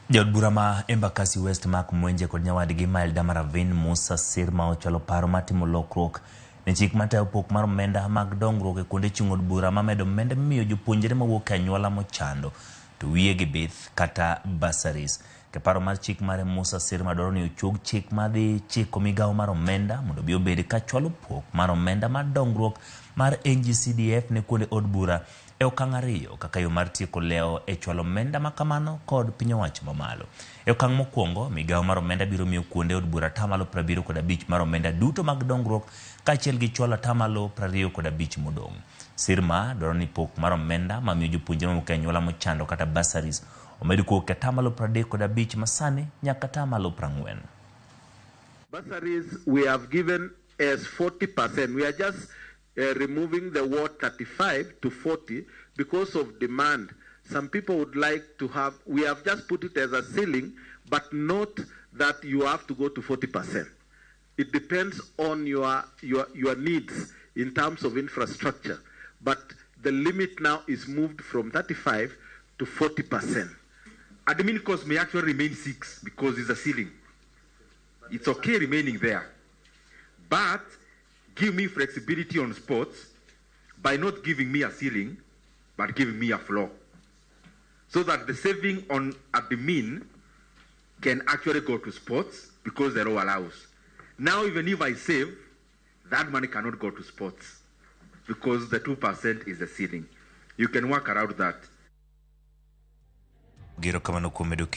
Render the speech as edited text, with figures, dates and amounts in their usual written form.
Jaod bura ma Embakasi West Mark Mwenje kod nyawadgi ma Eldama Ravine Musa Sirma ochwalo paro mar timo lokruok ne chik matayo pok mar omenda mag dongruok e kuonde chung' od bura mamedo omenda mimiyo jopuonjre mawuok e anyuola mochando to wiyegi bith kata bursaries. Ke paro mar chik mare Musa Sirma dwaro ni ochuog chik madhi chiko migawo mar omenda mondo obi obed ka chwalo pok mar omenda mar dongruok mar NGCDF ne kuonde od bura e okang' ariyo kaka yo mar tieko lewo e chwalo omenda ma kamano kod piny owacho mamalo. E okang' mokwongo, migawo mar omenda biro miyo kuonde od bura 75% mar omenda duto mag dongruok kaachiel gi chwalo 25% modong'. Sirma dwaro ni pok mar omenda mamiyo jopuonjre mawuok e anyuola mochando kata bursaries omed kowuok e 35% masani nyaka 40%. Bursaries we have given as 40%. We are just removing the word 35 to 40 because of demand. Some people would like to have, we have just put it as a ceiling, but not that you have to go to 40%. It depends on your needs in terms of infrastructure. But the limit now is moved from 35 to 40%. Admin cost may actually remain 6 because it's a ceiling. It's okay remaining there. But give me flexibility on sports by not giving me a ceiling, but giving me a floor. So that the saving on admin can actually go to sports because the law allows. Now, even if I save, that money cannot go to sports because the 2% is the ceiling. You can work around that. Gero kamano kuom medo.